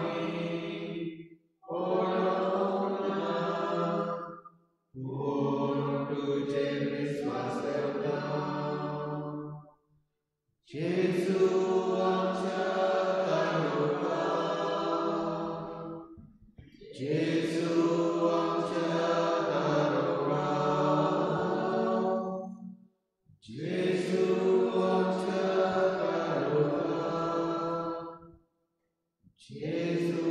आमी पडोवंक ना, पूण तुजेर विस्वास दवरता. जेजू आमच्या तारुका, जेजू आमच्या तारुका, जेजू आमच्या तारुका, जेजू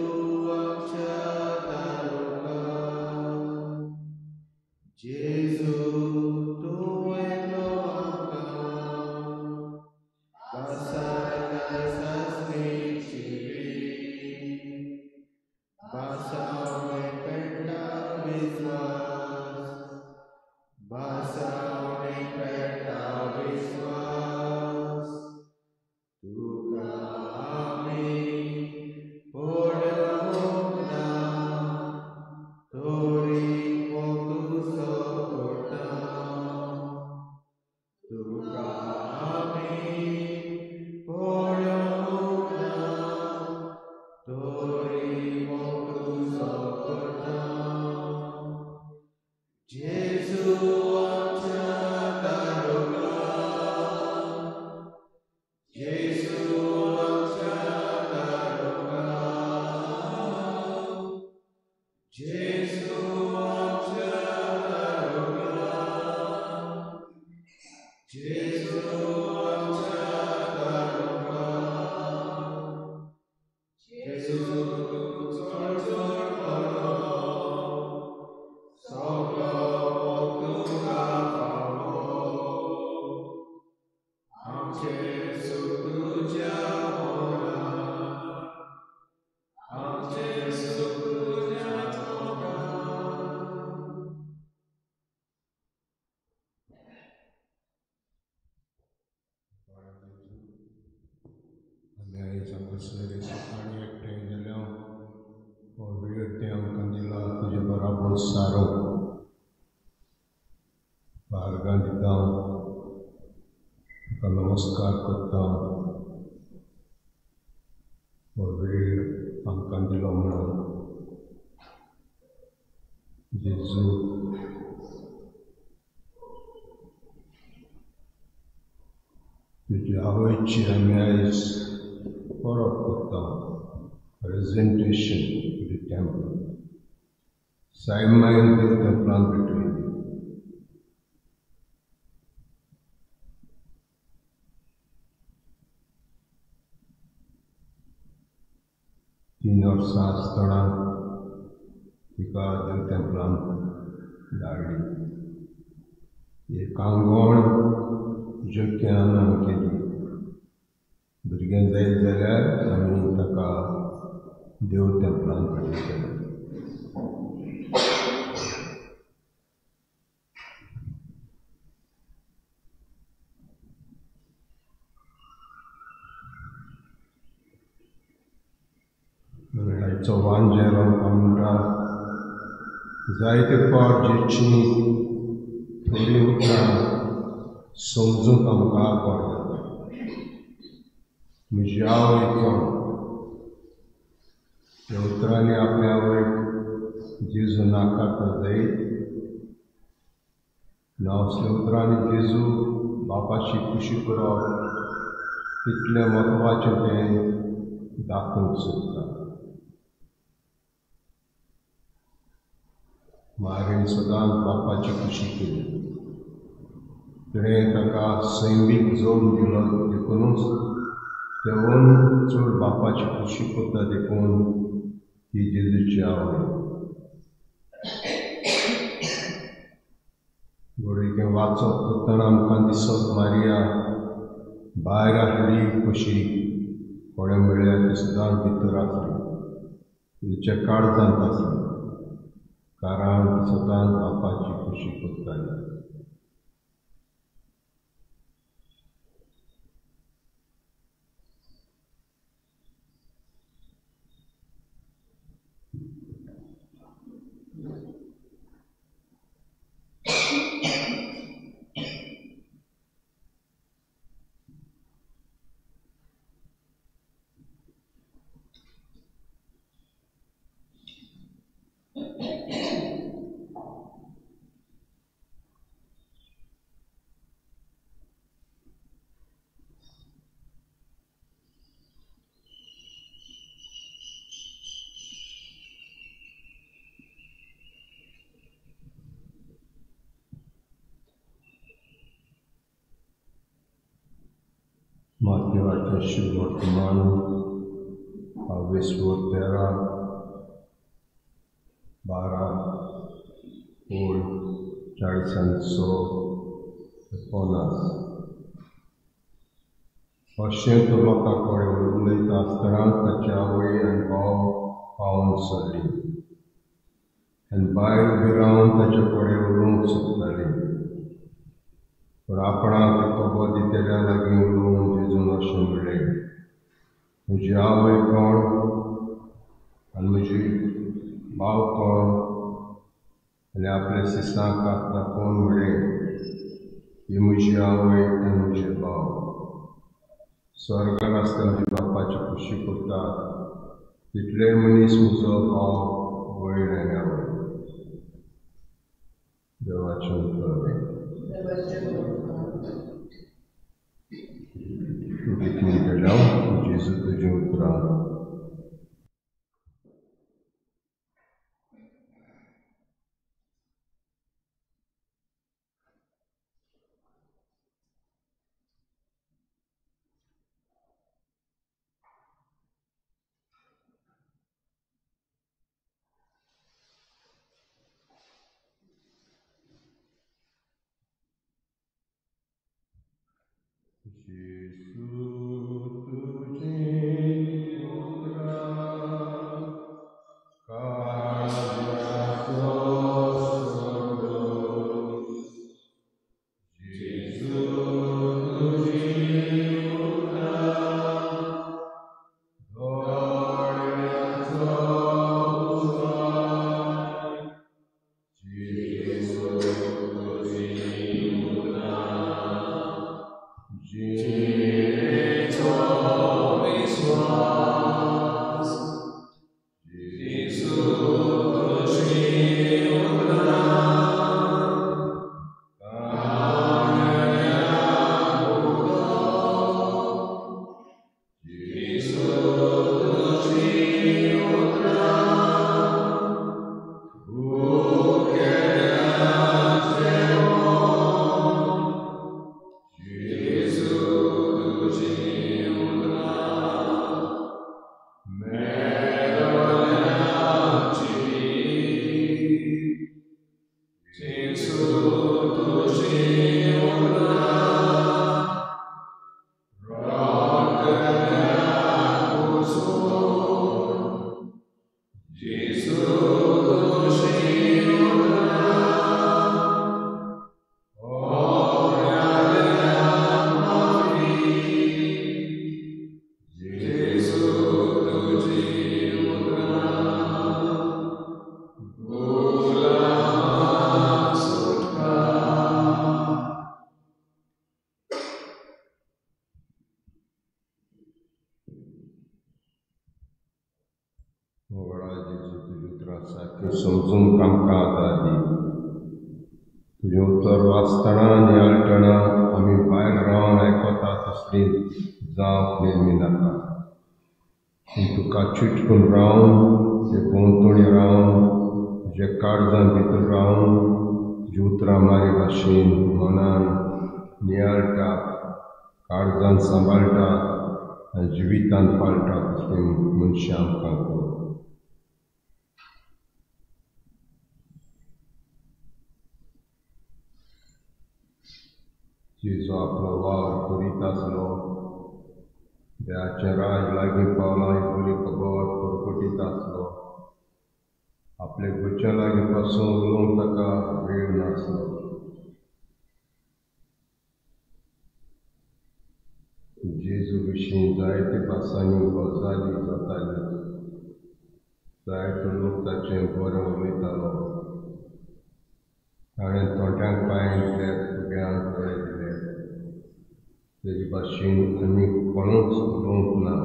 आमच्या तारुका. जेजू तूं येतलो आमकां, बासाय सासणीची वीण, बासावणे पेट्टा विस्वास, बासावणे पेट्टा विस्वास. तुका आमी पडोवंक ना, तरी मोग तुजो करता. तुका आमी पडोवंक ना, तरी मोग तुजो करता. जेजू आमच्या तारुका, जेजू आमच्या तारुका, जेजू आमच्या तारुका, जेजू आमच्या तारुका. जेजू चड चड बरो, सगलो मोग तुका फावो, आमचें सूख तुज्या मोगान, आमचें सूख तुज्या मोगान. आमी आयज हांगासर सकाळीं एकठांय जाल्या हो वेळ तें आमकां दिला तुजे बराबर सारो बार्गां दिता, तुका नमस्कार करता. हो वेळ आमकां दिलो म्हणून जेजू तुजी आवयची आमी आयज परब करता, प्रेजेंटेशन टू the temple. सायमायन देव टेंपलान भेटयली. 3 वर्सां आसतना तिका देव टेंपलान धाडली. एक आंगवण जोक्यान आमी केली. भुरगें जायत जाल्यार आमी ताका देव टेंपलान भेटयतले. आयचो वांजेल आमकां म्हणटा, जायते फावट जेची थोडीं उतरां समजूंक आमकां आकवाड जाता. म्हजी आवय कोण? ह्या उतरांनी आपल्या आवयक जेजू नाकारता जायत ना. असल्या उतरांनी जेजू बापाची खुशी करप कितलें म्हत्वाचें तें दाखोवंक सोदता. मारीन सदांच बापाची खुशी केली. तिणें ताका सैमीक जल्म दिलो देखूनच तेवून चड बापाची खुशी करता, देखून ती जेजूची आवय. घडये वाचप करतना आमकां दिसत मारिया भायर आसली कशी, थोडें म्हळ्यार ती सदांच भितर आसली, तिच्या काळजांत आसली, कारण ती सदांच बापाची खुशी करताली. मातेवाचें शुभ वर्तमान 22 13 12 ओळ 40 50. अशें तो लोकां कडेन उलयता आसतना ताची आवय आनी भाव पावून सरली आनी बायल उबी रावन ताचे कडेन उलोवंक सोदताली. पूण आपणाक खबर दितल्या लागीं उलोवन जेजून अशें म्हणलें, म्हजी आवय कोण आनी म्हजी भाव कोण? आनी आपल्या सिसांक हात दाखोवन म्हणलें, ही म्हजी आवय आनी म्हजे भाव. स्वर्गार आसतना म्हज्या बापाची खुशी करता तितले मनीस म्हजो भाव, भयण आनी आवय. देवाचें उतर. म्हणटल्या जेजू तुजीं उतरां. जेजू तुजीं उतरां काळजाचो सोदोस. जेजू तुजीं उतरां दोळ्यांचो उजवाड. जेजू तुजीं उतरां जिणेचो विस्वास. जेजू तुजीं उतरां कानाक उदक. जेजू तुजीं उतरां भुकेल्यांक जेवण. जेजू तुजीं उतरां मेळोवंक जिवीत. जेजू तुजीं उतरां रडटल्यांक उजवाड. जेजू तुजीं उतरां अपराध्यांक माफी. जेजू तुजीं उतरां गुलामाक सुटका. मोगळा जेजू तुजीं उतरां सारकीं समजूंक आमकां आदार दी. तुजें उतर वाचतना नियाळटना आमी भायर रावन आयकता तसली जावंक निर्मी नाका. पूण तुका चिटकून रावन, तुजे भोंवतणी रावन, तुज्या काळजान भितर रावन तुजीं उतरां मारी भाशेन मनान नियाळटा, काळजान सांबाळटा आनी जिवितान पाळटा तसलीं मनशां आमकां कर. जेजू आपलो वावर करीत आसलो. देवाचें राज लागीं पावलां ही बरी खबर परगटीत आसलो. आपले घरच्यां लागीं पासून उलोवंक ताका वेळ नासलो. जेजू विशीं जायते भासांनी गजाली जाताल्यो. जायतो लोक ताचें बरें उलयतालो. ताणें तोंड्यांक पांय दिले, फुग्यांक दोळे दिले. तेजे भाशेन आनी कोणूच उलोवंक ना.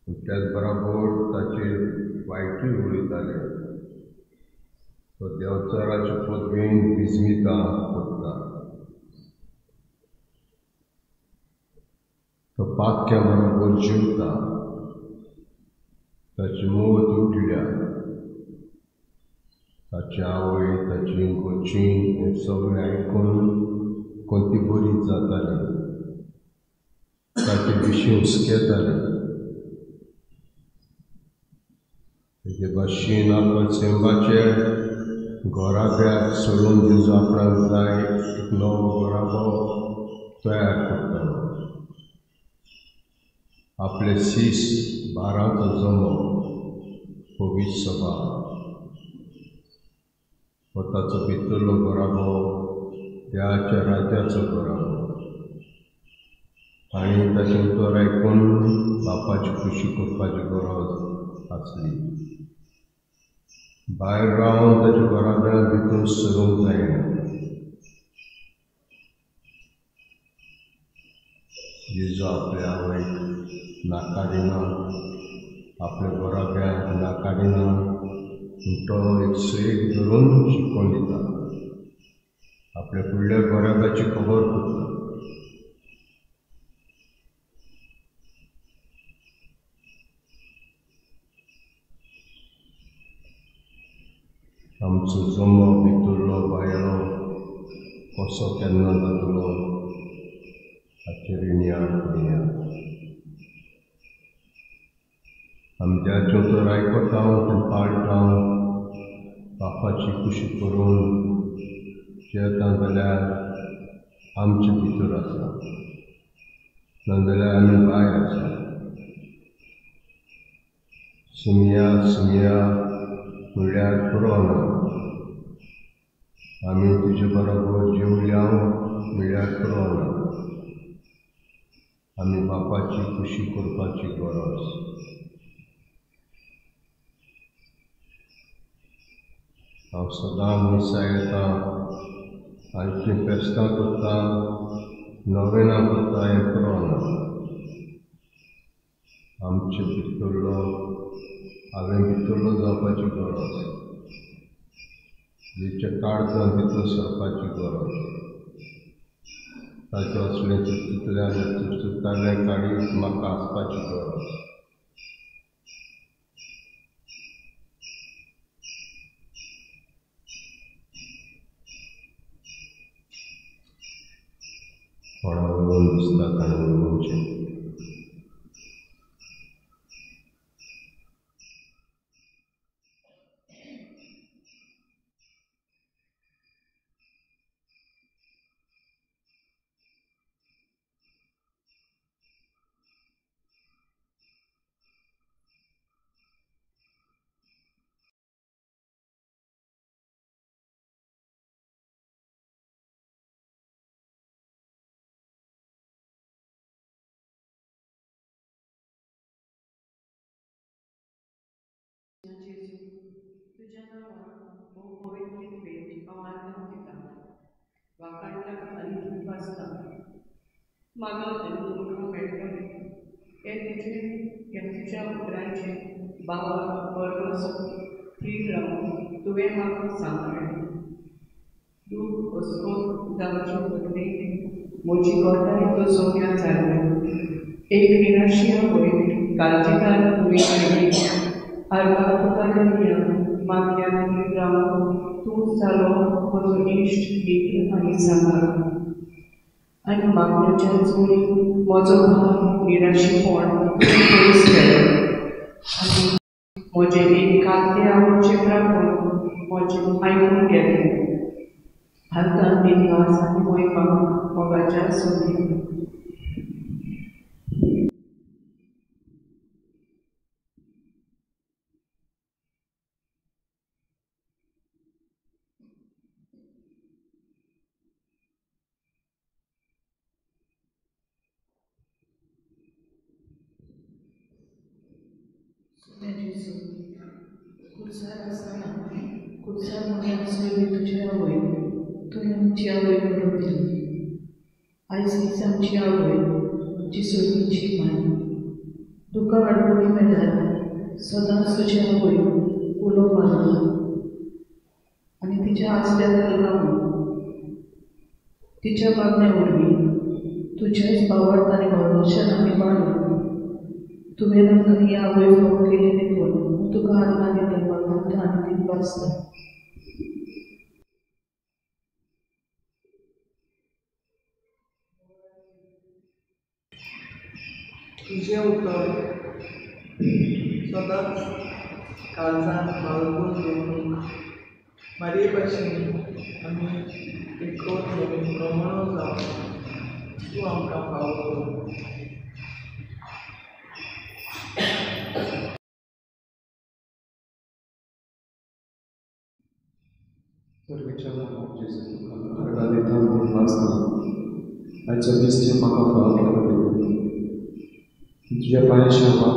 पूण त्याच बराबर ताचेर वायटूय उलयताले. तो देंवचाराचे पदवेन विस्मितां करता. तो पातक्यां बरोबर जेवता. ताची मत उडल्या. ताची आवय, ताची घरचीं हें सगळें आयकून कोती बरी जाताली. ताचे विशीं हुस्केताले. तेजे भाशेन आपल्या सेंबाचे घराब्याक सोडून जेजू आपणाक जाय एक नवो घराबो तयार करतालो. आपले सीस बारांचो जमो पवित्र सभा हो ताचो भितरलो घराबो, देवाच्या राज्याचो घराबो. आनी ताचें उतर आयकून बापाची खुशी करपाची गरज आसली. भायर रावन ताच्या घराब्यांत भितर सरूंक जायना. जेजू आपल्या आवयक नाकारिना, आपल्या घराब्यांक नाकारिना, पूण तो एक सुयेक धरून शिकोवन दिता, आपल्या फुडल्या घराब्याची खबर करता. आमचो जमो भितरलो भायलो कसो केन्ना जातलो हाचेर नियाळ करुया. आमी देवाचें उतर आयकता, तें पाळटा, बापाची खुशी करून जेता जाल्यार आमचे भितर आसा, नाजाल्यार आमी भायर आसा. सुमया सुमया म्हणल्यार पुरो ना, आमी तुजे बरोबर जेवल्या म्हणल्यार पुरो ना. आमी बापाची खुशी करपाची गरज. हांव सदां मिसां येता आनी तीं फेस्तां करता, नोवेनां करता, हें पुरो ना. आमचे भितरलो हांवें भितरलो जावपाची गरज, जेच्या काळजान भितर सरपाची गरज. ताचें असलें चुचुतल्यान चुचुतालें काळीज म्हाका आसपाची गरज. कोणा उलोवन दिसता ताणें उलोवचें. जेजू, तुज्या नांवान हो पवित्र भेट हांव आर्गां दिता, वाखाणटा आनी दिनवासता. मागात आनी तुमकां मेळटलें हें तुजें ह्या तुज्या उतरांचें भावाक बरोसो थीर रावन तुवें म्हाका सांगलें. दूख अस्कोत जावचे बदले म्हजी गजाल तो जोम्या जाली. एक निराशी आवय काळजीदार तुवें केली. आर्गां तुका दिवया, मागण्या थीर रावन तूं जालो म्हजो इश्ट, मित्र आनी सांगात. आनी मागण्याच्या जोडीन म्हजो भाव निराशीपण तुवें पयस केलें आनी म्हजें एक कालते आवडचें प्रार्थन म्हजें आयकून गेलें. आर्गां दिनवास आनी मोहिमा मोगाच्या सोबीत. जेजू, खुर्सार आसतना खुर्सार म्हणी आसलेली तुजी आवय तुवें आमची आवय करून दिली. आयज हीच आमची आवय, आमची सोयीची माय. दुकां अडकुणी मेळ्ळ्यार सदांच तुजी आवय उलो मारता आनी तिच्या आसऱ्याक लागून तिच्या मागण्या वरवीं तुज्याच भावार्थ आनी भरोश्यान आमी बाळून तुवें आमकां ही आवय फावो केली देखून तुका आर्गां दिता, वाखाणटा आनी दिनवासता. तुजें उतर सदांच काळजान बाळगून दवरून मारये भाशेन आमी एकवट प्रमाणो जावन तूं आमकां फावो कर. सर्वेच्या मनाक जेजू तुका अर्गां दिता दिनवासता. आयचो दीस तुवें म्हाका फावो केलो देखून तुज्या पांयाशी वपाक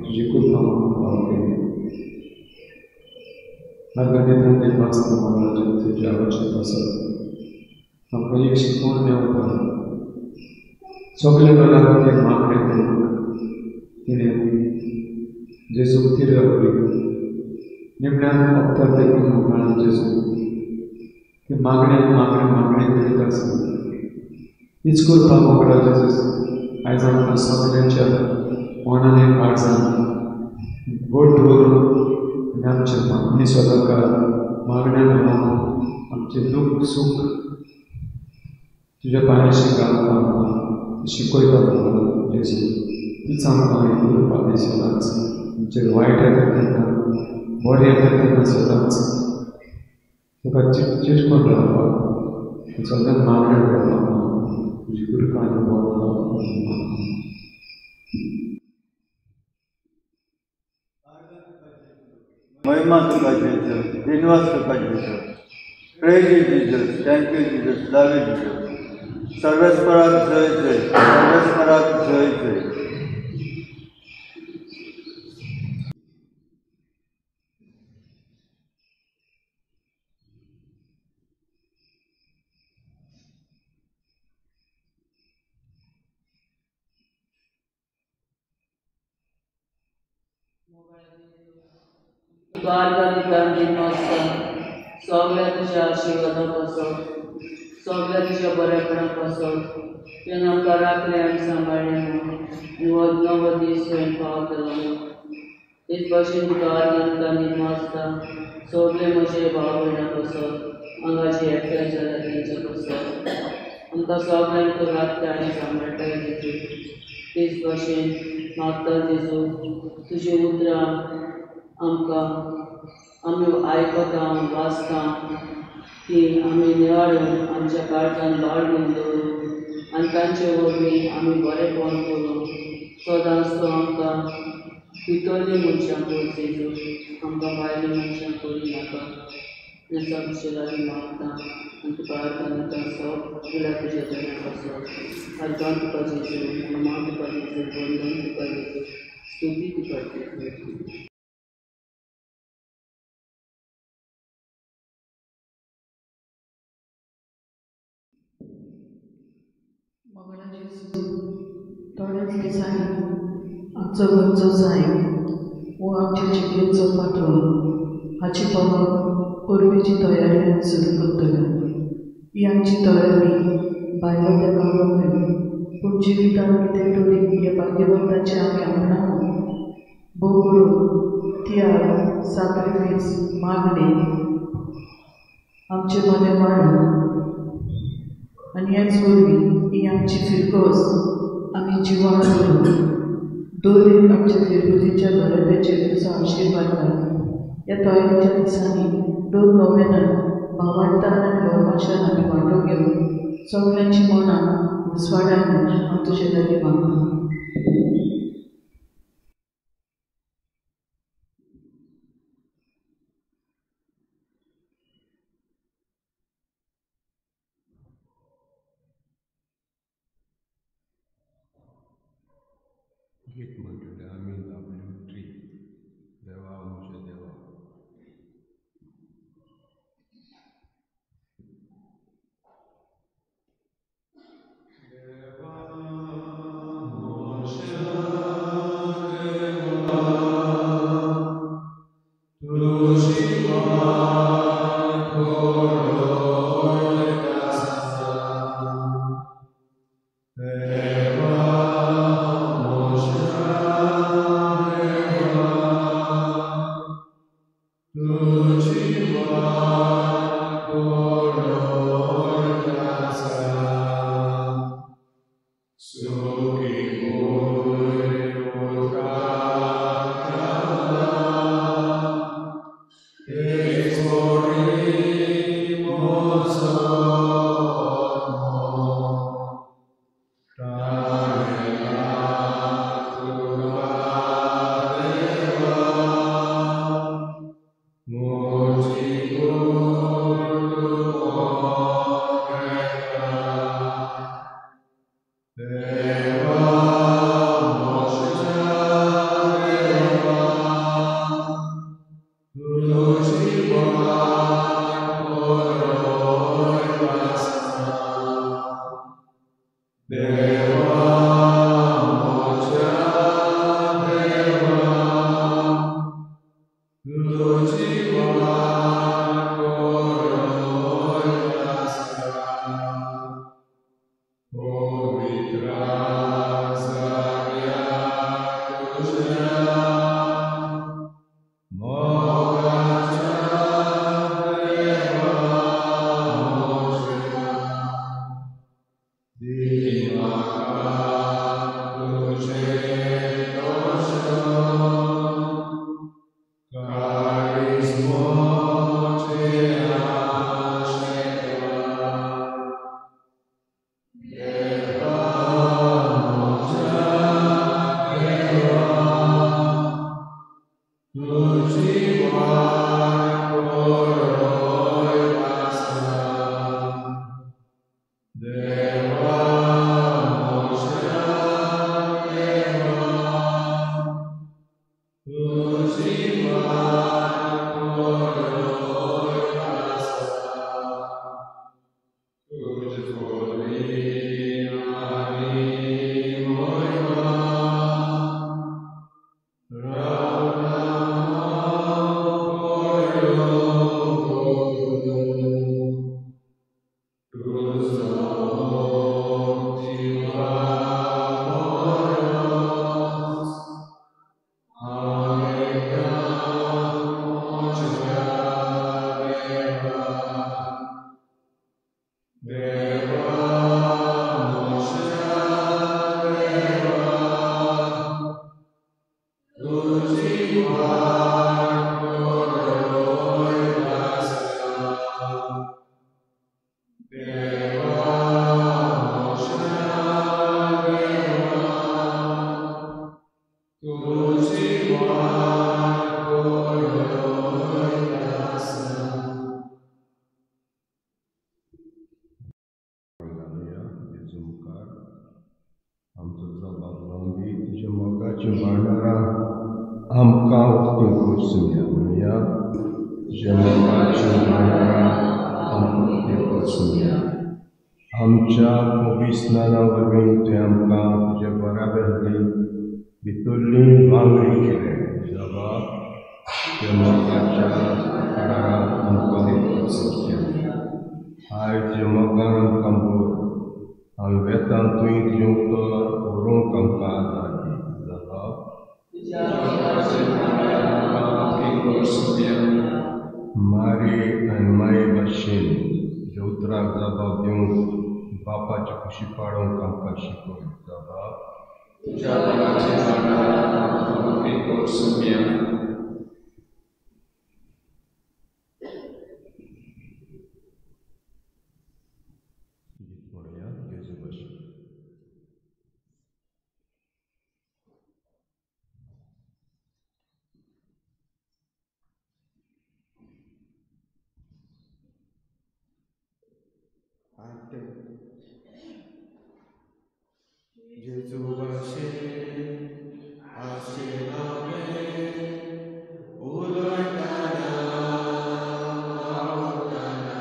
तुजी कृपा म्हाका फावो केली. अर्गां दिता दिनवासता मोगाच्या तुज्या आवडचे पासत आमकां एक शिकवण मेळटा. सगल्या लोकां खातीर मागणें करूंक तिणें जेजूक तिरवली. निमण्यान अवतार देखून मुखार जेजू ती मागणें मागणें मागणें करीत आसली. हीच कृपा मोगरा जेजूस आयज आमकां सगल्यांच्या मनान काळजान गोड दवरून आनी आमचे मागणी सदांकाळ मागण्या रावन आमचें दूख सूख तुज्या पांयाशी घालपाक आमकां शिकयता मोगरा जेजू. तीच आमकां ही कृपा दी सदांच. आमचेर वायट येता तेन्ना बरें येता तेन्ना सदांच तुका चिटकोन रावपाक सदांच मागण्या करपाक तुजी कृपा आनी बरो. महिमा तुका जेजू, दिनवास तुका जेजू. Praise you Jesus, thank you Jesus, love you Jesus. सर्वेस्पराक जय जय, सर्वेस्पराक जय जय. तुका अर्गां दिता दिनवासता सगल्या तुज्या आशिर्वादा पासत, सगल्या तुज्या बरेपणा पासत तुवें आमकां राखलें आनी सांबाळ्ळें म्हूण आनी हो नवो दीस तुवें फावो केलो म्हूण. तेच भाशेन तुका अर्गां दिता दिनवासता सगळे म्हजे भाव भयणां पासत, हांगा जे एकठांय जाल्या तेंच्या पासत आमकां सगल्यांक तूं राखता आनी सांबाळटा जेजू. तेच भाशेन मागता जेजू तुजीं उतरां आमकां आमी आयकता वाचता ती आमी निवाडून आमच्या काळजान बाळगून दवरून आनी तांचे वरवीं आमी बरेपण करून सदांच तो आमकां भितरली मनशां कर जेजू, आमकां भायली मनशां करूं नाका. हेंच आमचे लागीं मागता आनी तुका अर्गां दिता सगल्या तुज्या देणा पासत. अर्गां तुका जेजू, महिमा तुका जेजू, वंदन तुका जेजू, स्तुती तुका जेजू. मोगळा जेजू, थोड्याच दिसांनी आमचो घरचो सायब हो आमचे जिणेचो पात्रोन हाची परब परबेची तयारी आमी सुरू करतले. ही आमची तयारी भायलो देखावो न्हय, पूण जिवितांत कितें तरी ह्या भाग्यवंताचें आमी आपणावन भोव करून त्याग, साक्रिफीस, मागणें आमचे मदें वाडून आनी ह्याच वरवीं ही आमची फिरगोज आमी जिवाळ करून दर एक आमच्या फिरगोजीच्या घराब्याचेर तुजो आशिर्वाद घाल. ह्या तयारीच्या दिसांनी दोन नोवेनान भावार्थान आनी भरमाशान आमी वांटो घेवन सगल्यांची मनां उजवाडाय म्हूण हांव तुजे लागीं मागतां. गीत म्हणटले आमी W3 देवा आमचे देवा. देवा मोशा देवा तुजी वाट पळयत आसा. देवा मोशा देवा तुजी वाट पळयत आसा. सुखी काळीज म्हजें आशेता देवा म्हज्या देवा तुजी वाट पळयत आसा देवा म्हज्या देवा तुजी वाट पळयत आसा तुजे खोली आनी म्हयमा रावना पळोवंक तुजो मोग जिवा बरोच हांव म्हज्या देवा देवा म्हज्या देवा तुजी वाट पळयत आसा देवा म्हज्या देवा तुजी वाट पळयत आसा. घालुया जेजू मुखार आमचो जबाब लावन दी तुज्या मोगाची भांडारां आमकां उक्तीं करसुया म्हणया तुज्या मोगाची भांडारां आमकां उक्तीं करसुया. आमच्या पविस्नाना वरवीं तुवें आमकां तुज्या बराबरली भितरली वांगडी केले जबाब तुज्या मोगाच्या भांडारां आमकां उक्तीं करसुया. आयज तुज्या मोगान आमकां भर आमी वेता तुवें तुजें उतर व्हरूंक आमकां आदार दी जबाब तुज्या मोगाच्या भांडारां आमकां उक्तीं करसुया. मारी आनी माये भाशेन तुज्या उतराक जबाब दिवंक बापाची खुशी पाडोवंक आमकां शिकय जबाब तुज्या मोगाच्या भांडारां आमकां उक्तीं करसुया. गीत म्हणुया जेजू भाशेन. आटे जेजू भाशेन आशेन हांवें उलयतना वावुरतना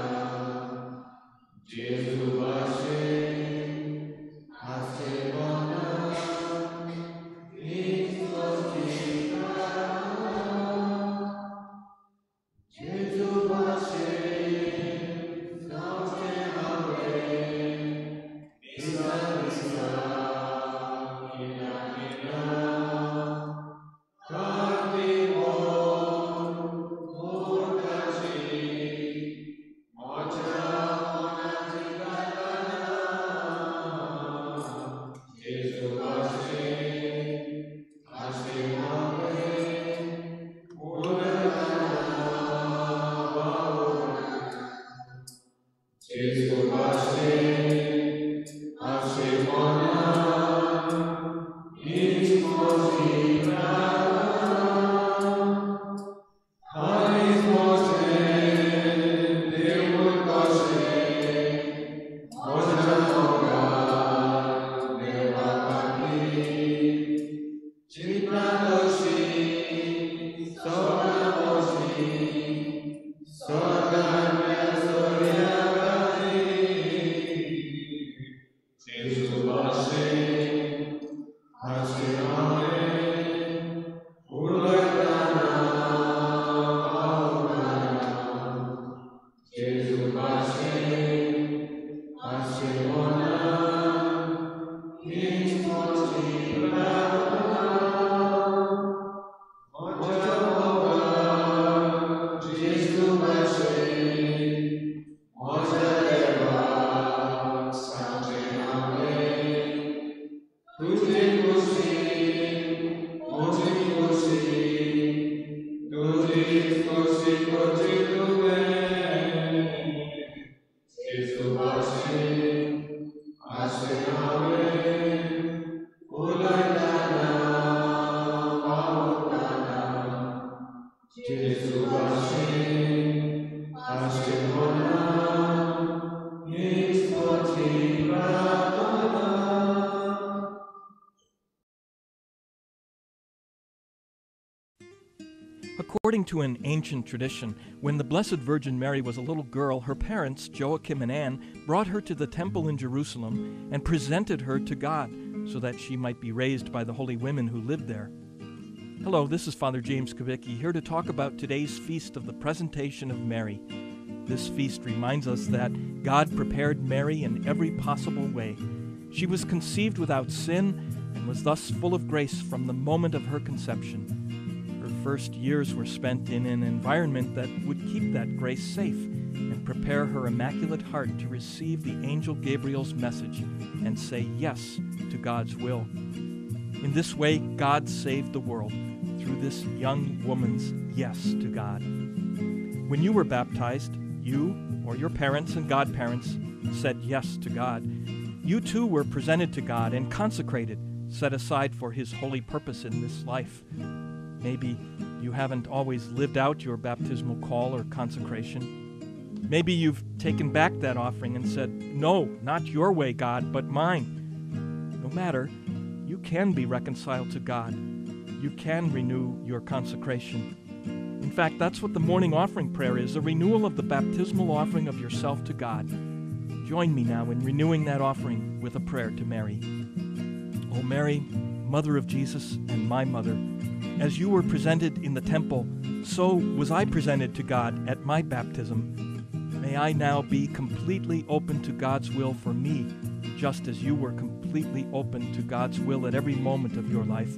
जेजू भाशेन आशेन मनान विश्वासिता जेजू भाशेन जावचें हांवें दिसा दिसा तुजीच खोशी करची तुवें. जेजू भाशेन आशेन हांवें उलयतना वावुरतना, जेजू भाशेन आशेन मनान हीच म्हजी प्रार्थना. According to an ancient tradition, when the Blessed Virgin Mary was a little girl, her parents, Joachim and Anne, brought her to the temple in Jerusalem and presented her to God so that she might be raised by the holy women who lived there. Hello, this is Father James Kubicki, here to talk about today's feast of the Presentation of Mary. This feast reminds us that God prepared Mary in every possible way. She was conceived without sin and was thus full of grace from the moment of her conception. Her first years were spent in an environment that would keep that grace safe and prepare her immaculate heart to receive the angel Gabriel's message and say yes to God's will. In this way, God saved the world through this young woman's yes to God. When you were baptized, you or your parents and godparents said yes to God. You too were presented to God and consecrated, set aside for His holy purpose in this life. Maybe you haven't always lived out your baptismal call or consecration. Maybe you've taken back that offering and said, "No, not your way, God, but mine." No matter, you can be reconciled to God. You can renew your consecration. In fact, that's what the morning offering prayer is, a renewal of the baptismal offering of yourself to God. Join me now in renewing that offering with a prayer to Mary. O Mary, Mother of Jesus and my mother, as you were presented in the temple, so was I presented to God at my baptism. May I now be completely open to God's will for me, just as you were completely open to God's will at every moment of your life.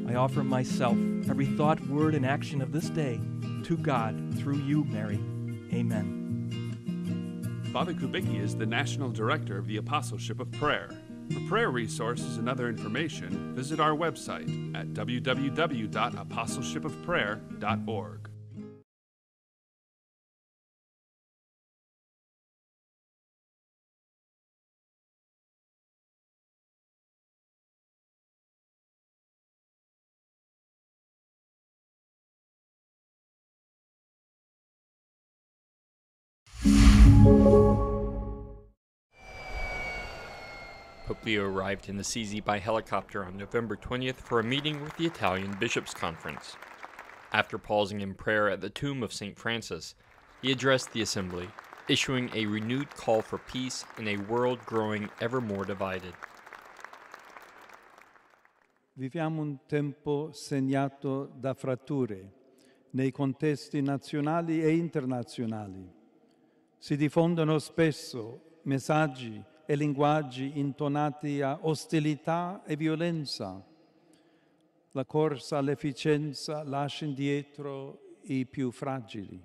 I offer myself, every thought, word, and action of this day, to God through you, Mary. Amen. Father Kubicki is the National Director of the Apostleship of Prayer. For prayer resources and other information, visit our website at www.apostleshipofprayer.org. Pope Leo arrived in Assisi by helicopter on November 20th for a meeting with the Italian Bishops' Conference. After pausing in prayer at the tomb of St. Francis, he addressed the assembly, issuing a renewed call for peace in a world growing ever more divided. Viviamo un tempo segnato da fratture nei contesti nazionali e internazionali. Si diffondono spesso messaggi e linguaggi intonati a ostilità e violenza. La corsa all'efficienza lascia indietro i più fragili.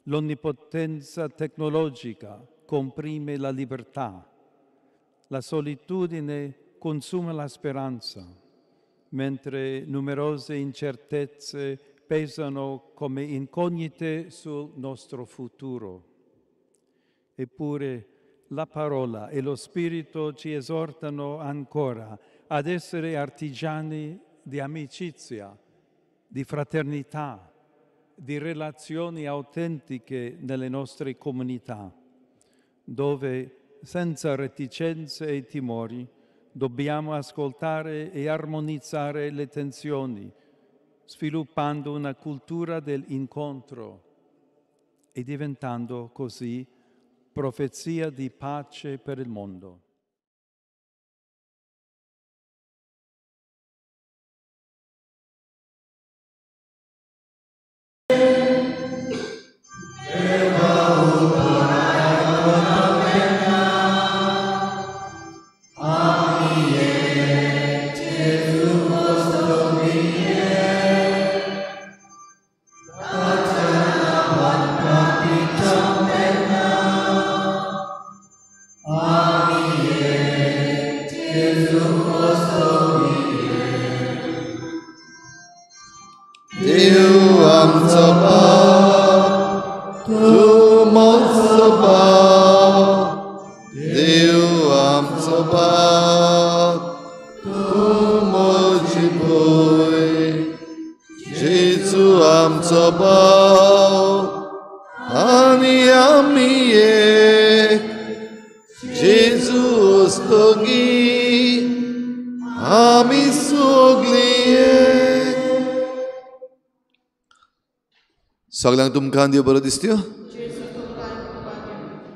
L'onnipotenza tecnologica comprime la libertà. La solitudine consuma la speranza, mentre numerose incertezze pesano come incognite sul nostro futuro. Eppure la parola e lo Spirito ci esortano ancora ad essere artigiani di amicizia, di fraternità, di relazioni autentiche nelle nostre comunità, dove senza reticenze e timori dobbiamo ascoltare e armonizzare le tensioni, sviluppando una cultura dell'incontro e diventando così profezia di pace per il mondo. Amen. आमचो भाव आनी आमी एक, जेजू ओस्तोगी आमी सगळीं एक. सगळ्यांक तुमकां देव बरो दिसत्यो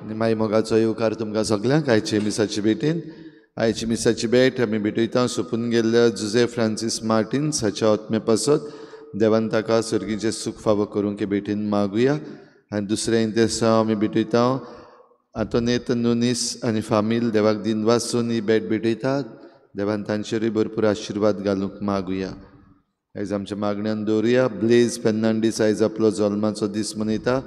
आनी माई मोगाचो येवकार तुमकां सगळ्यांक आयचे मिसाचे भेटेन. आयची मिसाची भेट आमी भेटयता सोंपून गेल्ल्या जुजे फ्रांसीस मार्टिन्स हाच्या आत्मे पासत देवान ताका सर्गीचें सूख फावो करूंक हे भेटेन मागुया. आनी दुसरें इंतेसांव आमी भेटयता आंतोनेत नुनीस आनी फामील देवाक दिनवासून ही भेट भेटयतात. देवान तांचेरूय भरपूर आशिर्वाद घालूंक मागुया. आयज आमच्या मागण्यान दवरुया. ब्लेज फेर्नांडीस आयज आपलो जल्माचो दीस मनयता.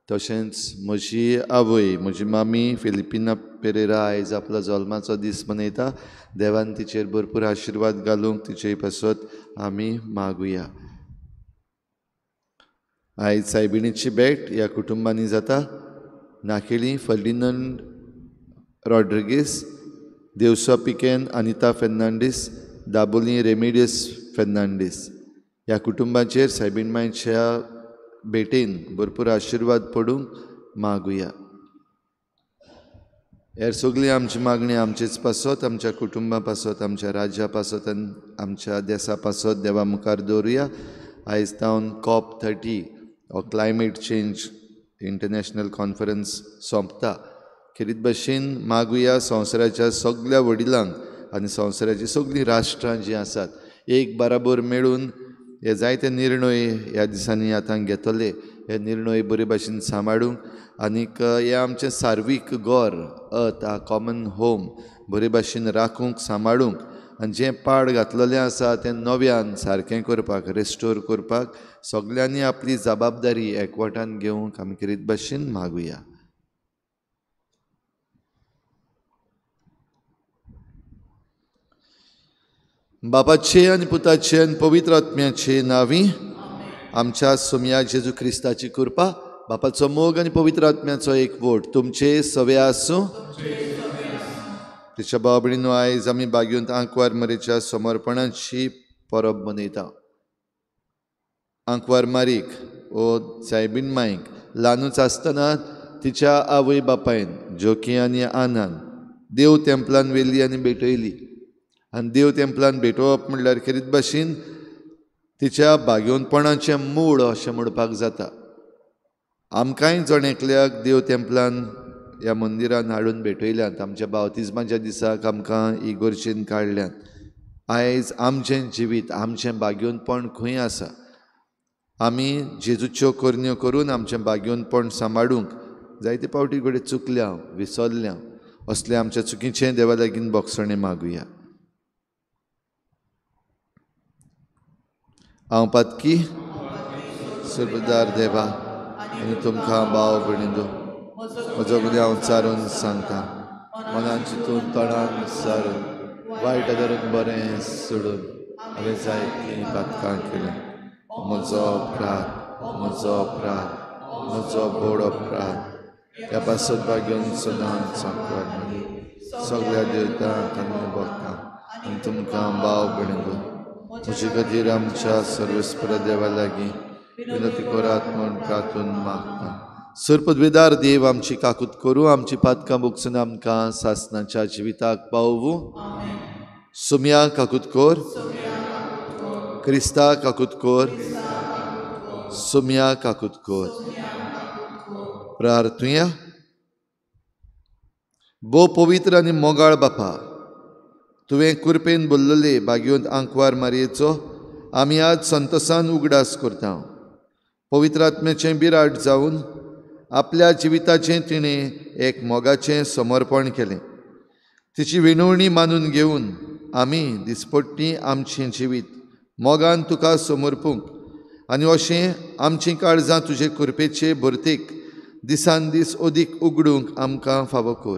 तशेंच म्हजी आवय म्हजी मामी फिलिपिना पेरेरा आयज आपलो जल्माचो दीस मनयता. देवान तिचेर भरपूर आशिर्वाद घालूंक तिचे पासत आमी मागुया. आयज सायबिणीची भेट ह्या कुटुंबांनी जाता. नाकेली फर्डिनंड रॉड्रिगीस, देवसा पिकेन अनिता फेर्नांडीस, दाबोली रेमिडियस फेर्नांडीस ह्या कुटुंबाचेर सायबीण मांयच्या भेटेन भरपूर आशिर्वाद पडूंक मागुया. हेर सगळी आमची मागणी आमचेच पासत, आमच्या कुटुंबा पासत, आमच्या राज्या पासत आनी आमच्या देसा पासत देवा मुखार दवरुया. आयज तावन COP30 हो क्लायमेट चेंज इंटरनॅशनल कॉन्फरन्स सोंपता. खेरीत भशेन मागुया संवसाराच्या सगळ्या वडिलांक आनी संवसाराचीं सगळीं राष्ट्रां जीं आसात एक बराबर मेळून हे जायते निर्णय ह्या दिसांनी आतां घेतले. हे निर्णय बरे भाशेन सांबाळूंक आनीक हें आमचें सार्वीक घर अर्थ आ कॉमन होम बरे भाशेन राखूंक सांबाळूंक आनी जें पाड घातलेलें आसा तें नव्यान सारकें करपाक रेस्टोर करपाक सगल्यांनी आपली जबाबदारी एकवटान घेवंक आमी खेरीत भाशेन मागुया. बापाचे आनी पुताचे आनी पवित्र आत्म्याचे नांवी आमच्या सोमया जेजू क्रिस्ताची कृपा, बापाचो मोग आनी पवित्र आत्म्याचो एकवट तुमचे सवे आसूं. तिच्या भाव भयणीनो, आयज आमी बागेंत आंकवार मरेच्या समर्पणाची परब मनयता. आंकवार मारीक ओ सायबीण माईक ल्हानूच आसतना तिच्या आवय बापायन जोकी आनी आनान देव तेंपलान व्हेली आनी भेटयली. आनी देव तेंपलान भेटोवप म्हणल्यार खेरीत भाशेन तिच्या भाग्योनपणाचें मूळ अशें म्हणपाक जाता. आमकांय जण एकल्याक देव तेंपलान ह्या मंदिरान हाडून भेटयल्यात. आमच्या बावतिज्माच्या दिसाक आमकां इगोर्जेन काडल्यात. आयज आमचें जिवीत आमचें भाग्योनपण खंय आसा? आमी जेजूच्यो करण्यो करून आमचें भाग्योनपण सांबाळूंक जायते पावटी घडये चुकल्या, विसरल्या. असले आमच्या चुकीचें देवा लागीं बोगसणें मागुया. हांव पातकी सुरबदार देवा आनी तुमकां भाव भयणींनो म्हजो गुन्यांव चारून सांगता. मनान चिंतून तोंडान सारून वायट धरून बरें सोडून हांवें जायतीं पातकां केलीं. म्हजो अपराध, म्हजो अपराध, म्हजो बोड अपराध. त्या पासत भाग्योन सदांच सांगपाक सगळ्या देवतांक आनी भक्तांक आनी तुमकां भाव भयणींनो म्हजे खातीर आमच्या सर्वेस्पर देवा लागीं विनती करात म्हूण प्रार्थून मागता. सर्पद्वेदार देव आमची काकूत करूं, आमची पातकां भोगसून आमकां सासनाच्या जिविताक पावूं. सुम्या काकूत कोर, क्रिस्ता काकूत कोर, सुम्या काकूत कोर. प्रार्थुया. भोव पवित्र आनी मोगाळ बापा, तुवें कुरपेन बोल्लले बागयोंत आंकवार मारयेचो आमी आज संतोसान उगडास करता. पवित्र आत्म्याचें बिराट जावन आपल्या जिविताचें तिणें एक मोगाचें समर्पण केलें. तिची विनवणी मानून घेवन आमी दिसपट्टी आमचें जिवीत मोगान तुका समर्पूंक आनी अशें आमचीं काळजां तुजे कुरपेचे भरतेक दिसान दीस अदीक उगडूंक आमकां फावो कर.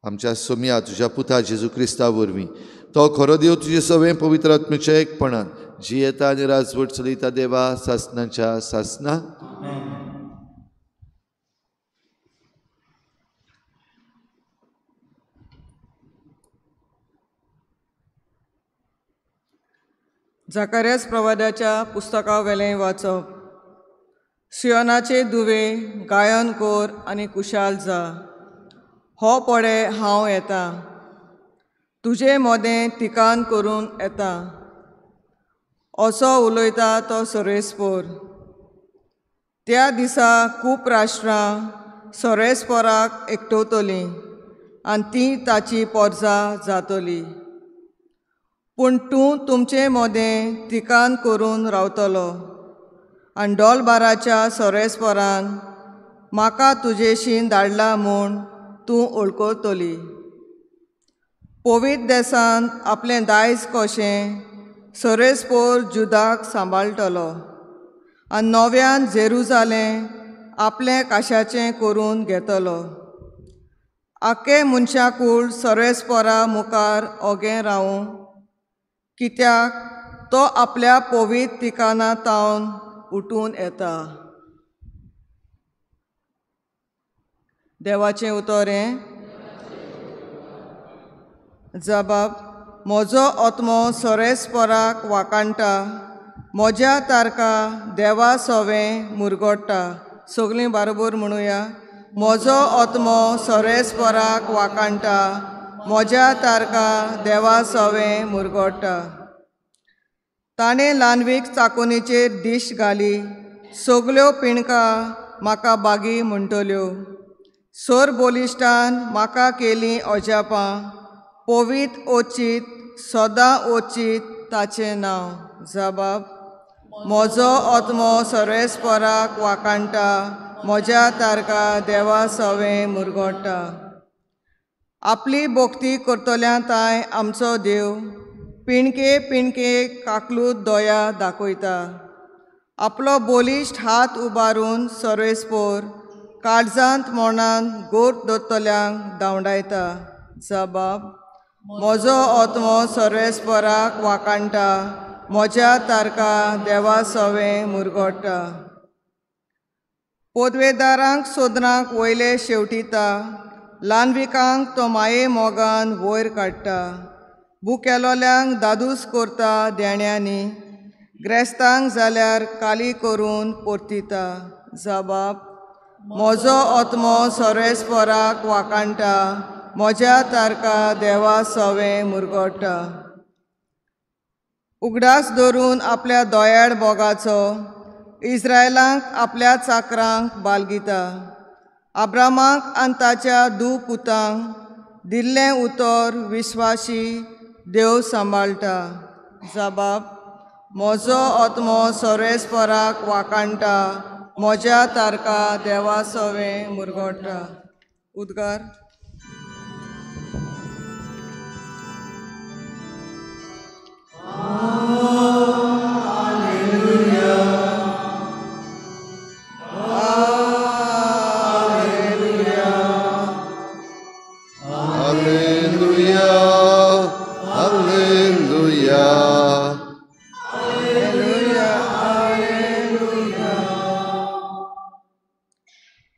आमच्या सोमया तुज्या पुता जेजू क्रिस्ता वरवीं तो खरो देव तुजे सवें पवित्र आत्म्याच्या एकपणान जियेता आनी राजवट चलयता देवा सासनाच्या सासना. जाकारियास प्रवादाच्या पुस्तका वेलें वाचप. सियोनाचे दुवे गायन कोर आनी कुशाल जा. हो पडे हांव येता, तुजे मोदें तिकान करून येता, असो उलयता तो सर्वेस्पोर. त्या दिसा खूब राष्ट्रां सर्वेस्पोराक एकटवतलीं आनी ती ताची पोरजा जातली. पूण तूं तुमचे मोदें तिकान करून रावतलो आनी डोलबाराच्या सर्वेस्पोरान म्हाका तुजेशीन धाडला म्हूण तूं वळखतली. पवित्र देसान आपलें दायज कशें सर्वेस्पोर जुदाक सांबाळटलो आनी नव्यान जेरुजालें आपलें काशाचें करून घेतलो. आख्खे मनशाकूळ सर्वेस्पोरा मुखार ओगें रावूं, कित्याक तो आपल्या पवित्र ठिकाणा तावन उठून येता. देवाचें उतर हें. जबाब. म्हजो आत्मो सर्वेस्पोराक वाकाणटा, म्हज्या तारका देवा सोवें मुरगोडटा. सगळीं बारोबर म्हणुया. म्हजो आत्मो सर्वेस्पोराक वाकाणटा, म्हज्या तारका देवा सोवें मुरगोडटा. ताणें ल्हानवीक चाकोनीचेर दीश घाली, सगल्यो पिणका म्हाका बागी म्हणटल्यो. सोर बोलिश्टान म्हाका केलीं अजापां, पवित्र ओचीत सदां ओचीत ताचें नांव. जबाब. म्हजो आत्मो सर्वेस्पोराक वाकाणटा, म्हज्या तारका देवा सोवें मुरगोडटा. आपली भक्ती करतल्या तांय आमचो देव पिणके पिणके काकलूत दया दाखयता. आपलो बलिश्ट हात उबारून सर्वेस्पोर काळजांत मरणान गोट दवरतल्यांक धांवडायता. जबाब. म्हजो आत्मो सर्वेस्पोराक वाकाणटा, म्हज्या तारका देवा सोवें मुरगोडटा. पोदवेदारांक सोदनाक वयले शेवटिता, ल्हानविकांक तो माये मोगान वयर काडटा. भुकेलोल्यांक दादूस करता देण्यांनी, ग्रेस्तांक जाल्यार काली करून परतिता. जबाब. म्हजो आत्मो सर्वेस्पोराक वाकाणटा, म्हज्या तारका देवा सोवें मुरगोडटा. उगडास धरून आपल्या दोयाळ मोगाचो इस्रायलांक आपल्या चाकरांक बालगिता. आब्रामाक आनी ताच्या दू पुतांक दिल्लें उतर विस्वाशी देव सांबाळटा. जबाब. म्हजो आत्मो सर्वेस्पोराक वाकाणटा, म्हज्या तारका देवा सोवें मुरगोडटा. उद्गार.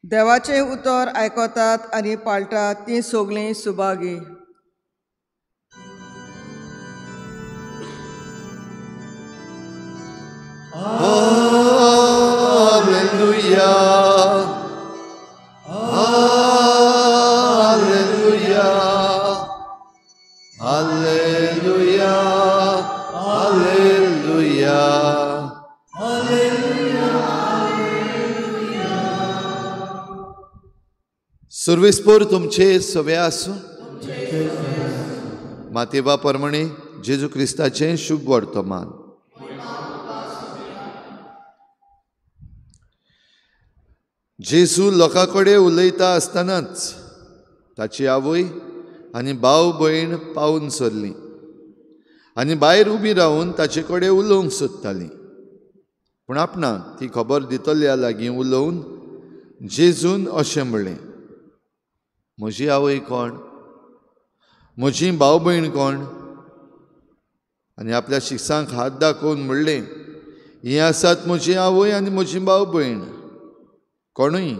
देवाचें उतर आयकतात आनी पाळटात तीं सगळीं Subhagi. Hallelujah, hallelujah, hallelujah, hallelujah, hallelujah. सर्वेस्पोर तुमचे सवे आसूं. मातेबा परमणे जेजू क्रिस्ताचें शुभ वर्तमान. जेजू लोकां कडेन उलयता आसतनाच ताची आवय आनी भाव भयण पावून सरलीं आनी भायर उबी रावन ताचे कडेन उलोवंक सोदतालीं. पूण आपणाक ती खबर दितल्या लागीं उलोवन जेजून अशें म्हणलें, म्हजी आवय कोण, म्हजी भाव भयण कोण? आनी आपल्या शिक्षांक हात दाखोवन म्हणलें, हीं आसात म्हजी आवय आनी म्हजी भाव भयण. कोणूय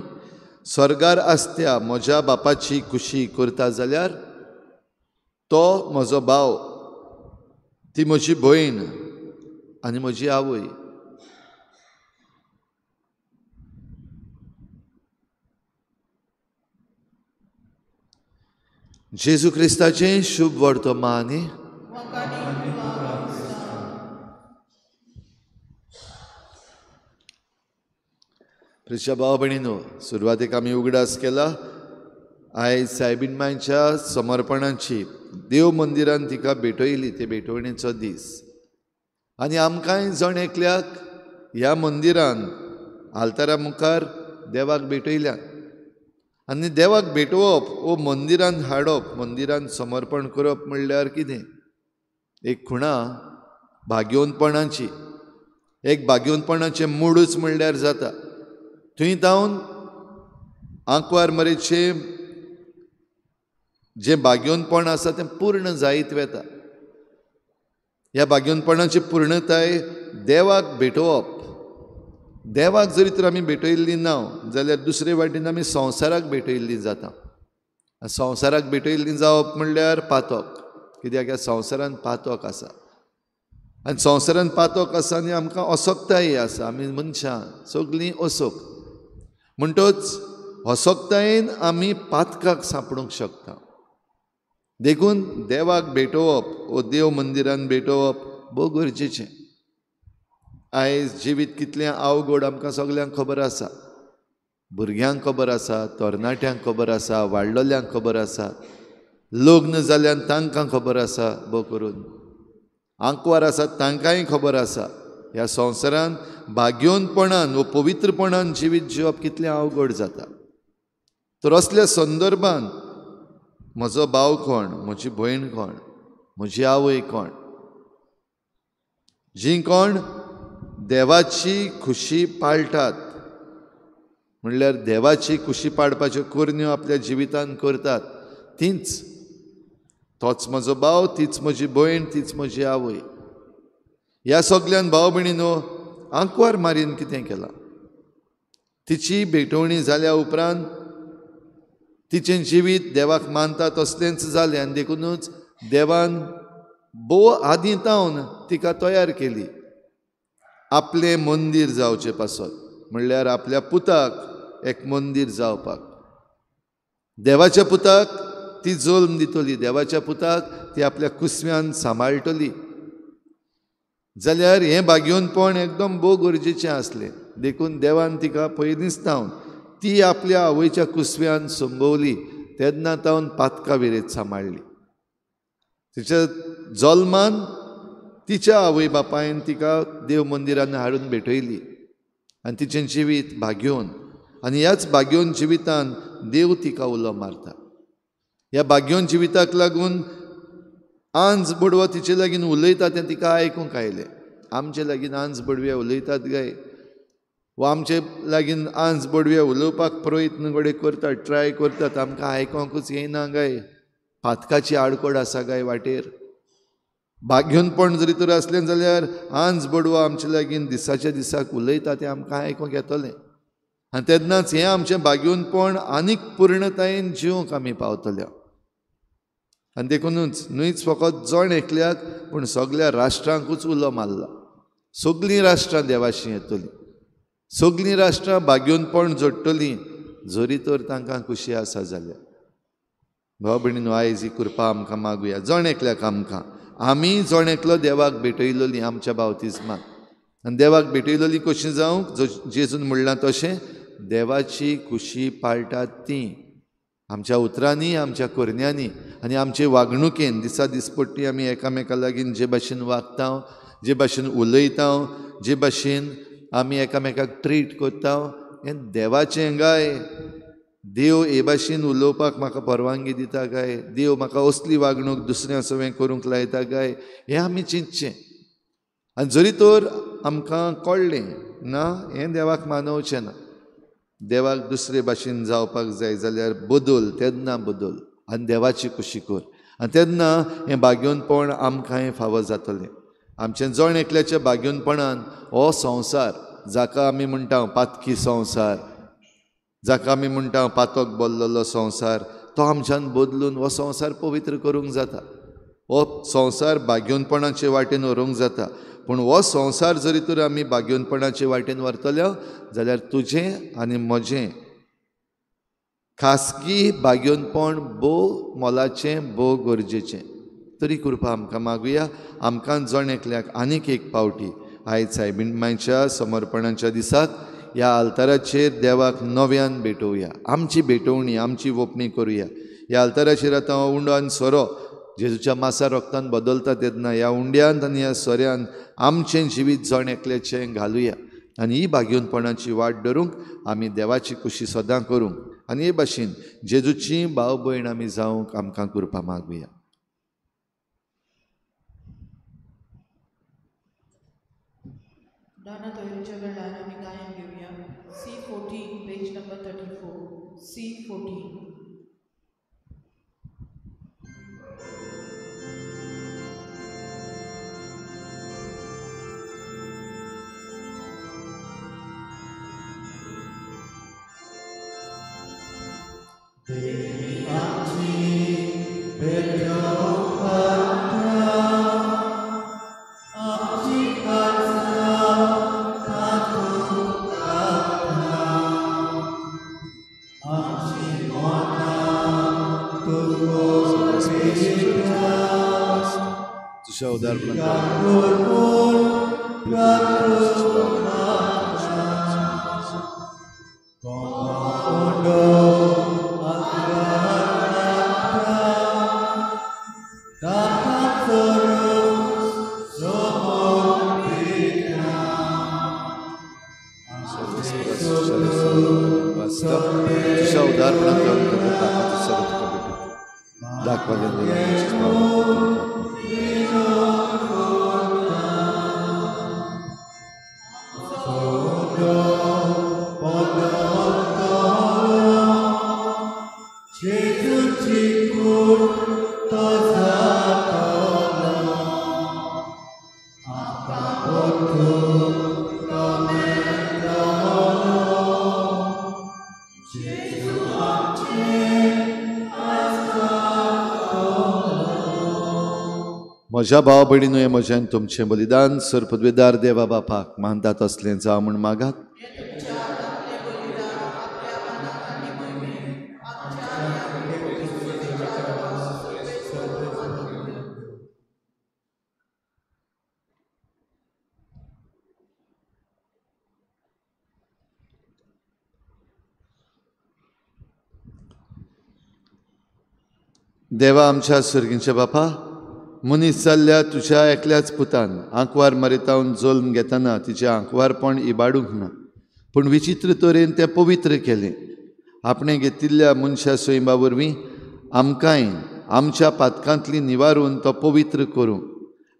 स्वर्गार आसत्या म्हज्या बापाची खुशी करता जाल्यार तो म्हजो भाव, ती म्हजी भयण आनी म्हजी आवय. जेजू क्रिस्ताचें शुभ वर्तमान. प्रिच्या भाव भयणीनो, सुरवातेक आमी उगडास केला आयज सायबीण मांयच्या समर्पणाची देव मंदिरान तिका भेटयली ते भेटवणेचो दीस. आनी आमकांय जण एकल्याक ह्या मंदिरान आल्तारा मुखार देवाक भेटयल्यान. आनी देवाक भेटोवप वो मंदिरान हाडप, मंदिरान समर्पण करप म्हणल्यार कितें? एक खुणा भाग्योनपणाची, एक भाग्योनपणाचें मूडच म्हणल्यार जाता. थंय जावन आंकवार मरेचें जें भाग्योनपण आसा तें पूर्ण जायत वता. ह्या भाग्योनपणाची पूर्णताय देवाक भेटोवप. देवाक जरी तर आमी भेटयल्ली ना जाल्यार दुसरे वाटेन आमी संवसाराक भेटयल्ली जाता. संवसाराक भेटयल्ली जावप म्हणल्यार पातक, कित्याक ह्या संवसारान पातक आसा. आनी संवसारान पातक आसा आनी आमकां असक्ताय आसा. आमी मनशां सगळीं असक्त, म्हणटच असक्तायेन आमी पातकाक सांपडूंक शकता. देखून देवाक भेटोवप वो देव मंदिरान भेटोवप भोव गरजेचें. आयज जिवीत कितलें अवघड आमकां सगल्यांक खबर आसा. भुरग्यांक खबर आसा, तरणाट्यांक खबर आसा, वाडलोल्यांक खबर आसा, लग्न जाल्यान तांकां खबर आसा, भोव करून आंकवार आसा तांकांय खबर आसा. ह्या संवसारान भाग्योनपणान वो पवित्रपणान जिवीत जिवप कितलें अवघड जाता. तर असल्या संदर्भान म्हजो भाव कोण, म्हजी भयण कोण, म्हजी आवय कोण, जीं कोण देवाची खुशी पाळटात, म्हणल्यार देवाची खुशी पाळपाच्यो करण्यो आपल्या जिवितान करतात, तींच, तोच म्हजो भाव, तीच म्हजी भयण, तीच म्हजी आवय. ह्या सगल्यान भाव भयणीनो आंकवार मारीन कितें केलां? तिची भेटवणी जाल्या उपरांत तिचें जिवीत देवाक मानता तसलेंच जालें. आनी देखुनूच देवान भोव आदीं तावन तिका तयार केली आपलें मंदीर जावचें पासत, म्हणल्यार आपल्या पुताक एक मंदीर जावपाक. देवाच्या पुताक ती जल्म दितली, देवाच्या पुताक ती आपल्या कुसव्यान सांबाळटली. जाल्यार हें भाग्योनपण एकदम भोव गरजेचें आसलें. देखून देवान तिका पयलींच तावन ती आपल्या आवयच्या कुसव्यान संभवली तेन्ना तावन पातका विरेत सांबाळ्ळी. तिच्या जल्मान तिच्या आवय बापायन तिका देव मंदिरान हाडून भेटयली आनी तिचें जिवीत भाग्योन. आनी ह्याच भाग्योन जिवितान देव तिका उलो मारता. ह्या भाग्योन जिविताक लागून आंज बडवो तिचे लागीं उलयता तें तिका आयकूंक आयलें. आमचे लागीं आंज बडवे उलयतात गाय, वा आमचे लागीं आंज बडवे उलोवपाक प्रयत्न घडये करतात, ट्राय करतात, आमकां आयकोंकूच येना गाय. पातकाची आडकोड आसा गाय वाटेर. भाग्योनपण जरी तर आसलें जाल्यार आंज बडवो आमचे लागीं दिसाच्या दिसाक उलयता तें आमकां आयकूंक येतलें. आनी तेन्नाच हें आमचें भाग्योनपण आनीक पूर्णतायेन जिवंक आमी पावतले. आनी देखुनूच न्हयच फकत जण एकल्याक पूण सगल्या राष्ट्रांकूच उलो मारला. सगलीं राष्ट्रां देवाशी येतलीं, सगलीं राष्ट्रां भाग्योनपण जोडटलीं जरी तर तांकां खुशी आसा जाल्यार. भाव भयणीनो, आयज ही कृपा आमकां मागुया जण एकल्याक. आमकां आमी जण एकलो देवाक भेटयलोली आमच्या बावतिज्मान. आनी देवाक भेटयलोली कशी जावंक, जेजून म्हणलां तशें देवाची खुशी पाळटात ती आमच्या उतरांनी, आमच्या करण्यांनी आनी आमचे वागणुकेन. दिसा दिसपट्टी आमी एकामेका लागीं जे भाशेन वागता, जे भाशेन उलयता, जे भाशेन आमी एकामेकाक ट्रीट करता, हें देवाचें गाय. देव हे भाशेन उलोवपाक म्हाका परवानगी दिता काय, देव म्हाका असली वागणूक दुसऱ्या सवें करूंक लायता काय, हें आमी चिंतचें. आनी जरी तर आमकां कळ्ळें ना हें देवाक मानवचें ना, देवाक दुसरे भाशेन जावपाक जाय जाल्यार बदल, तेन्ना बदल आनी देवाची खुशी कर. आनी तेन्ना हें भाग्योनपण आमकांय फावो जातलें. आमचें जण एकल्याच्या भाग्योनपणान हो संवसार, जाका आमी म्हणटा पातकी संवसार, जाका आमी म्हणटा पातक बोल्लोलो संवसार, तो आमच्यान बदलून हो संवसार पवित्र करूंक जाता. हो संवसार भाग्योनपणाचे वाटेन व्हरूंक जाता. पूण हो संवसार जरी तर आमी भाग्योनपणाचे वाटेन व्हरतले जाल्यार तुजें आनी म्हजें खासगी भाग्योनपण भोव मोलाचें, भोव गरजेचें. तरी कृपा आमकां मागुया. आमकां जण एकल्याक आनीक एक पावटी आयज सायबीण मायच्या समर्पणाच्या दिसाक ह्या आल्ताराचेर देवाक नव्यान भेटोवया. आमची भेटवणी, आमची वोपणी करुया. ह्या आल्ताराचेर आतां हो उंडो आनी सोरो जेजूच्या मासा रोगतान बदलता तेन्ना ह्या उंड्यांत आनी ह्या सोऱ्यान आमचें जिवीत जण एकल्याचें घालुया आनी ही भाग्योनपणाची वाट धरूंक आमी देवाची खुशी सदां करूंक आनी हे भाशेन जेजूची भाव भयण आमी जावंक आमकां कृपा मागुया. दाना तोयरीच्या वेळार आमी गायन घेवया. C14, page number 34. C14. देवी आमची भेटोवपाक आमची काळजां तातूंत घालता, आमची मनां तुका भेटता, तुज्या उदारपणान तुझ्या उदारपणान म्हज्या भाव भयणीनो, हें म्हजें आनी तुमचें बलिदान सर्पद्वेदार देवा बापाक मानतात असलें जावं म्हूण मागात. देवा आमच्या सर्गींच्या बापा, मनीस जाल्ल्या तुज्या एकल्याच पुतान आंकवार मरितावन जल्म घेतना तिचें आंकवारपण इबाडूंक ना, पूण विचित्र तरेन तें पवित्र केलें. आपणें घेतिल्ल्या मनशा सैमा वरवीं आमकांय आमच्या पातकांतली निवारून तो पवित्र करूं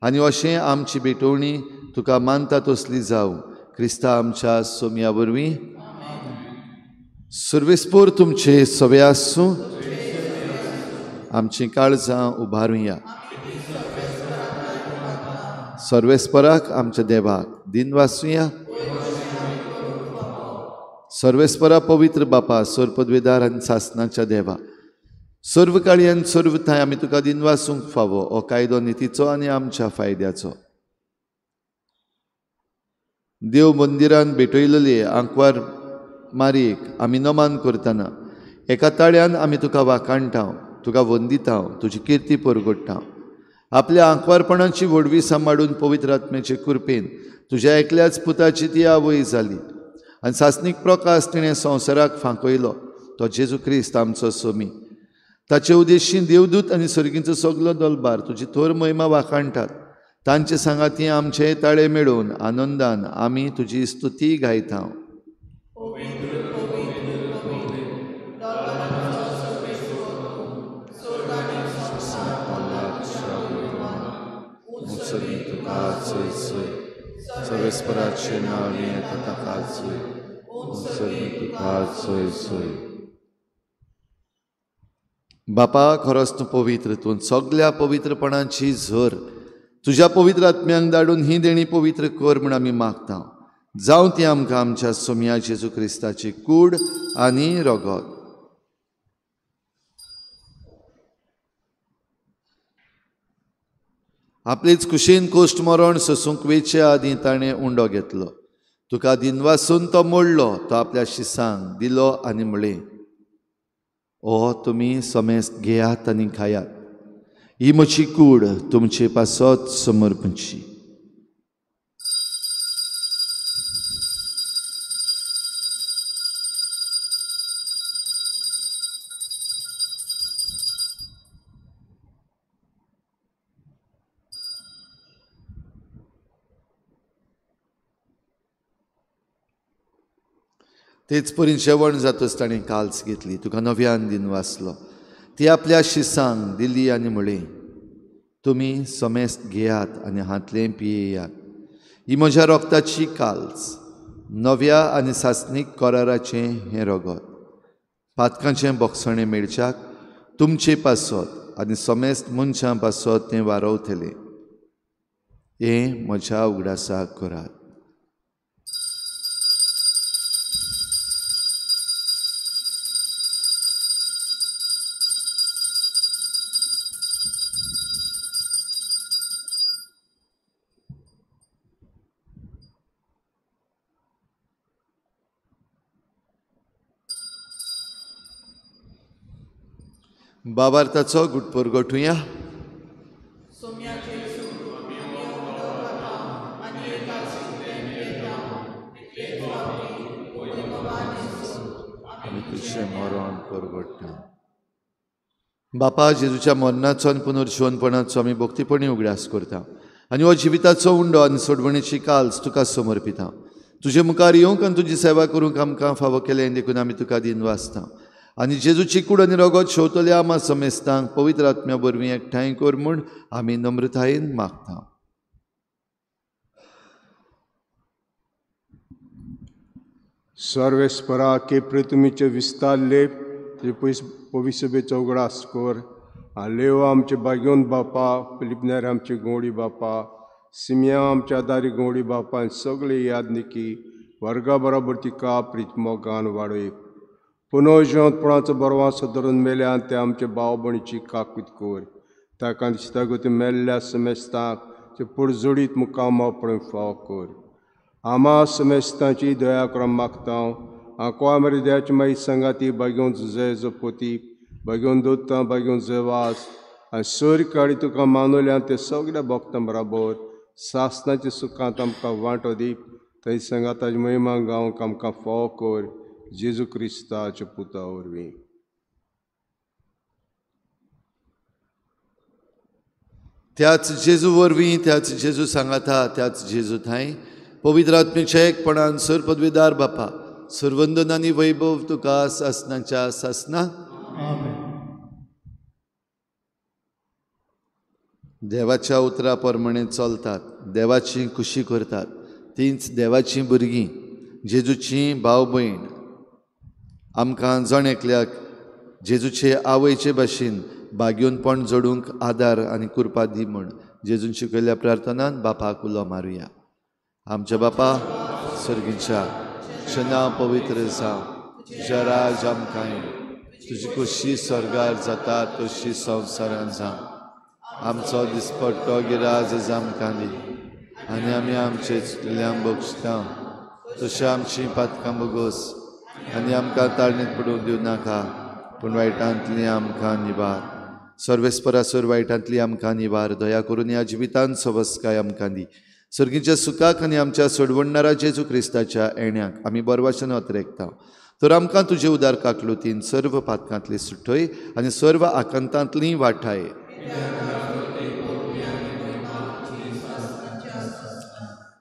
आनी अशें आमची भेटवणी तुका मानता तसली जावं. क्रिस्ता आमच्या सोम्या वरवीं. सर्वेस्पोर तुमचे सवे आसूं. आमचीं काळजां उबारुया. सर्वेस्पराक आमच्या देवाक दिन वासुया. सर्वेस्परा पवित्र बापा, सर्पद्वेदार आनी सासनाच्या देवा, सर्व काळी आनी सर्व थांय आमी तुका दिन वासूंक फावो हो कायदो नितीचो आनी आमच्या फायद्याचो. देव मंदिरान भेटयलेले आंकवार मारयेक आमी नमान करतना एका ताळ्यान आमी तुका वाखाणटा, तुका वंदिता, तुजी किर्ती परगडटा. आपल्या आंकवारपणाची व्हडवी सांबाळून पवित्र आत्म्याचे कृपेन तुज्या एकल्याच पुताची ती आवय जाली आनी सासणीक प्रकाश तिणें संवसाराक फांकयलो, तो जेजू क्रिस्त आमचो सोमी. ताचे उद्देशीन देवदूत आनी सर्गींचो सगलो दलबार तुजी थोर महिमा वाखाणटात. तांचे सांगाती आमचे ताळे मेळोवन आनंदान आमी तुजी स्तुती गायता. सर्वेस्पराचे नांव येता ताका जय, तुका जय जय. बापा, खरोच तूं पवित्र, तूं सगल्या पवित्रपणाची झर. तुज्या पवित्र आत्म्यांक धाडून ही देणी पवित्र कर म्हूण आमी मागता. जावं ती आमकां आमच्या सोम्या जेजू क्रिस्ताची कूड आनी रगत. आपलेच कुशीन कोश्ट मरण सोसूंक वेचे आदीं ताणें उंडो घेतलो. तुका दिनवासून तो मोडलो, तो आपल्या शिसांक दिलो आनी म्हळें, ओ तुमी समेस्त घेयात आनी खायात, ही म्हजी कूड तुमचे पासत समर्पणची. तेच परी जेवण जातच ताणें काल्स घेतली, तुका नव्यान दिन वाचलो, ती आपल्या शिसांक दिली आनी म्हळें, तुमी समेस्त घेयात आनी हांतलें पियेयात, ही म्हज्या रोगताची काल्स, नव्या आनी सासणीक कराराचें हें रगत, पातकांचें बोगसणें मेळच्याक तुमचे पासत आनी समेस्त मनशां पासत तें वारवतलें. हें म्हज्या उगडासाक करात. बाबार्थाचो गुटपोर गोठुया. मरण परगट्टा. बापा, जेजूच्या मरणाचो आनी पुनर्जिवनपणाचो आमी भक्तीपणी उगडास करता आनी हो जिविताचो उंडो आनी सोडवणेची काल्स तुका समर्पिता. तुजे मुखार येवंक आनी तुजी सेवा करूंक आमकां फावो केलें देखून आमी तुका दिन वाचता आनी जेजूची कूड आनी रगत शेवतल्या आमा समेस्तांक पवित्र आत्म्या वरवीं एकठांय कर म्हूण आमी नम्रतायेन मागता. सर्वेस्परा के पृथ्वीचे विस्तार लेप तुजे पयस पविसभेचो उगडास कर. लेव आमचे बागेवन बापा, फिलिपनेर आमचे गोंडी बापा, सिमिया आमच्या आदारी गोंडी बापा आनी सगळे यादनिकी वर्गा बरोबर तिका प्रीत मोगान वाडय. पुनर्जिवंतपणाचो बरवासो धरून मेल्यान ते आमचे भाव भयणीची काकूत कर. ताका दिसता गती मेल्ल्या समेस्तांक ते पुरजोडीत मुकाम पळोवंक फावो कर. आमा समेस्तांची दया करून मागता. आंकवा मरे देवाची माई सांगाती बागेवन जय जपोती, बागेवन दोत्ता, बागेवन जयवास आनी सर काळी तुका मानवल्यान ते सगळ्या भक्तां बराबर सासनाच्या सुखांत आमकां वांटो दी. थंय सांगाताची महिमा गावंक आमकां फावो कर. जेजू क्रिस्ताच्या पुता वरवीं. त्याच जेजू वरवीं, त्याच जेजू सांगाता, त्याच जेजू थांय पवित्र आत्म्याच्या एकपणान सर पदवीदार बापा, सर्वंदन आनी वैभव तुका सासनाच्या सासना. देवाच्या उतरा प्रमाणे चलतात, देवाची खुशी करतात, तींच देवाचीं भुरगीं, जेजूची भाव भयण. आमकां जण एकल्याक जेजूचे आवयचे भाशेन बागेवनपण जोडूंक आदार आनी कृपा दी म्हूण जेजून शिकयल्ल्या प्रार्थनान बापाक उलो मारुया. आमच्या बापा सर्गीच्या, तुजें नांव पवित्र जावं, तुजें राज आमकां येवं, तुजी खोशी स्वर्गार जाता तशी संवसारान जावं. आमचो दिसपट्टो गिराज आमकां दी आनी आमी आमचे चुकल्यांक बक्षता तशें आमची पातकां बोगोस आनी आमकां ताळणीत पडूंक दिवं नाका, पूण वायटांतली आमकां निवार. सर्वेस्परासर वायटांतली आमकां निवार. दया करून ह्या जिवितांत सवस्काय आमकां दी. सर्गीच्या सुखाक आनी आमच्या सोडवणणारा जेजू क्रिस्ताच्या येण्याक आमी बरवाशन अत्रेकता. तर आमकां तुजे उदार काकलुतीन सर्व पातकांतली सुटय आनी सर्व आकांतांतली वाठाय.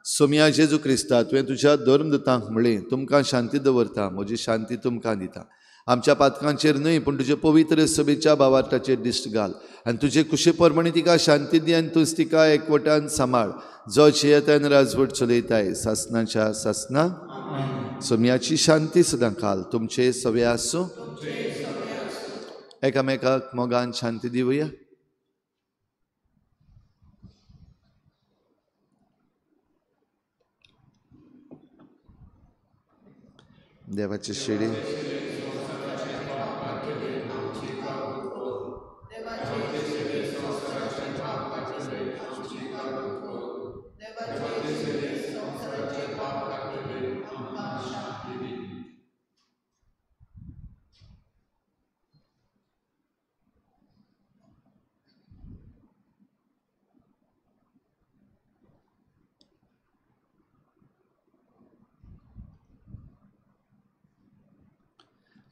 सोमया जेजू क्रिस्ता, तुवें तुज्या धर्मदूतांक म्हळें, तुमकां शांती दवरता, म्हजी शांती तुमकां दिता. आमच्या पातकांचेर न्हय पूण तुजे पवित्र सभेच्या भावार्थाचेर दिश्ट घाल आनी तुजे कुशे प्रमाणे तिका शांती दी आनी तूंच तिका एकवटान सांबाळ, जो जियेतान राजवट चलयताय सासनाच्या सासना. सोमयाची शांती सदां काल तुमचे सवे आसूं. एकामेकाक मोगान शांती दिवया. देवाची शिडी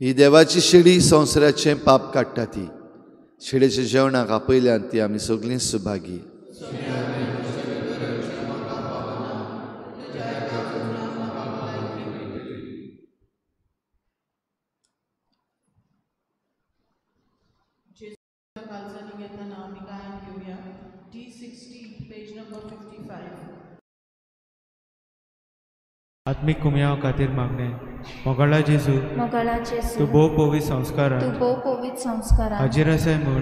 ही देवाची शेळी संवसाराचें पाप काडटा ती शेळेच्या जेवणाक आपयल्यान ती आमी सगळीं सुभागी. आत्मीक कुमयाव खातीर मागणें. मोगाळा जेजू, तूं भोव पवित्र संस्कारान हाजीर आसाय म्हूण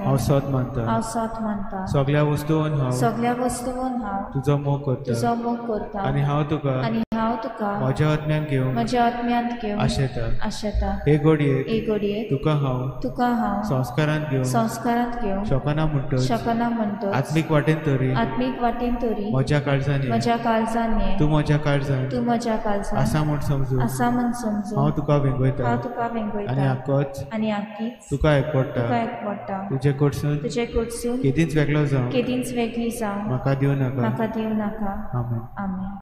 हांव सत मानता. सगळ्या वस्तून हांव तुजो मोग करता आनी हांव तुका म्हज्या आत्म्यांत घेवन आशेता. हे घडयेक तुका हांव संस्कारांत घेवन शकना म्हणटच आत्मीक वाटेन तरी म्हज्या काळजान ये, तूं म्हज्या काळजान आसा म्हूण समजून हांव तुका वेंगयता आनी आकीच तुका एकवटता. तुजे कडसून केदींच वेगळो जावं म्हाका दिवं नाका. आमेन. आमेन.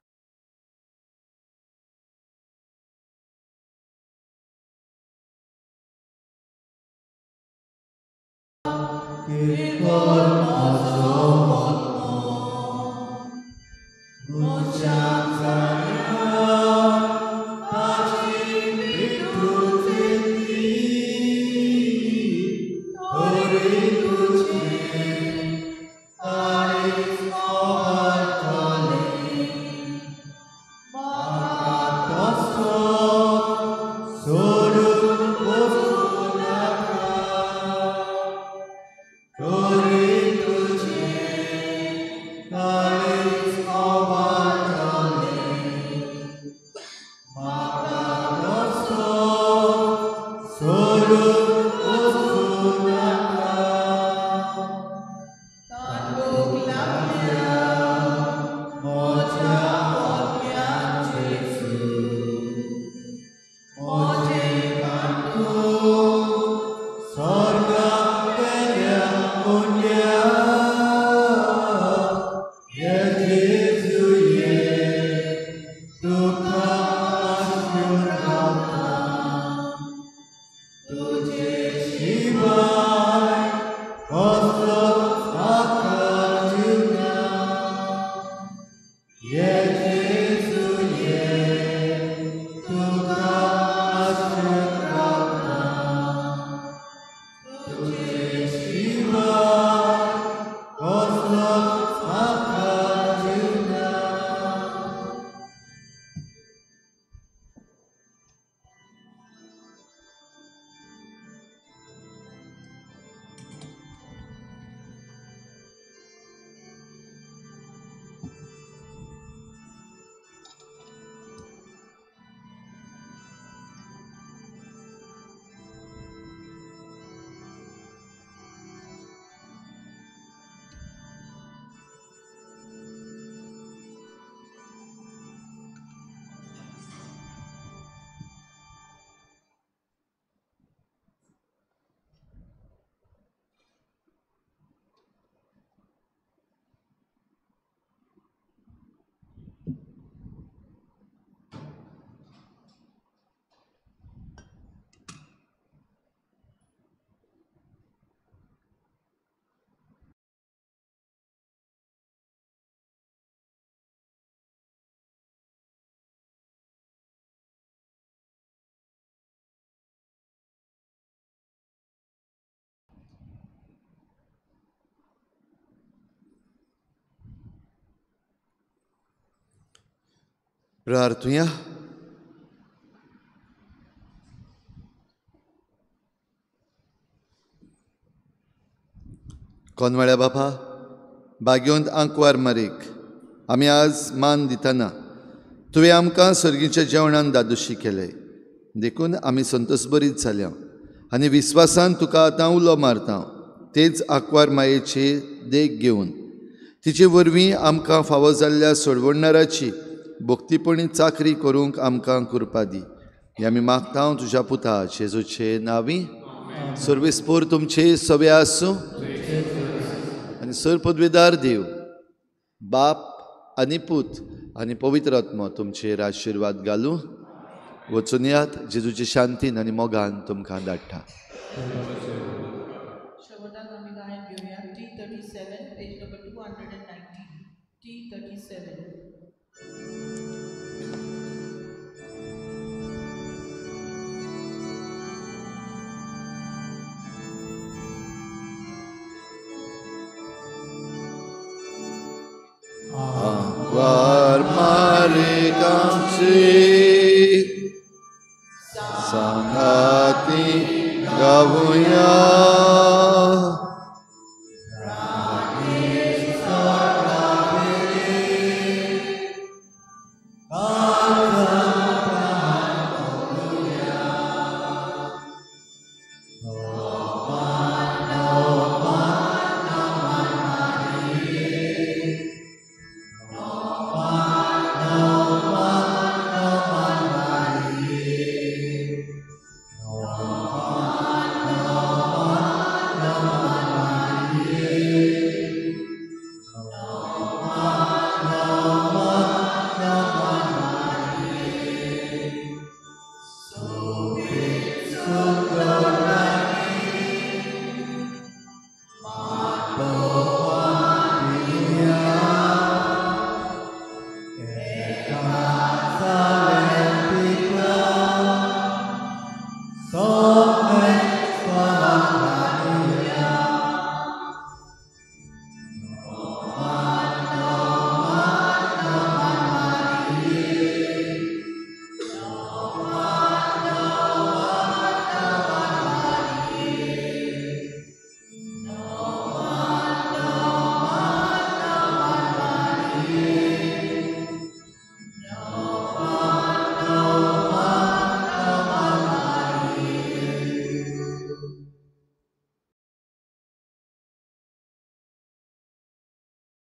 प्रार्थुया. कोनवाळ्या बापा, भाग्यवंत आंकवार मारीक आमी आज मान दितना तुवें आमकां सर्गीच्या जेवणान दादोशी केले, देखून आमी संतोषभरीत जाल्या आनी विस्वासान तुका आतां उलो मारता. तेच आंकवार मायेची देख घेवन तिचे वरवीं आमकां फावो जाल्ल्या सोडवणणाराची भक्तीपणी चाकरी करूंक आमकां कृपा दी. हे आमी मागता तुज्या पुता जेजूचे नांवी. सर्वेस्पोर तुमचे सवे आसूं आनी सर पदवेदार देव बाप आनी पूत आनी पवित्र आत्मो तुमचेर आशिर्वाद घालूं. वचून यात, जेजूची शांतीन आनी मोगान तुमकां धाडटा. शेवटाक आमी गायन घेवया T37, page number 219, T37. आंकवार मालिकांची सांगाती गावुया.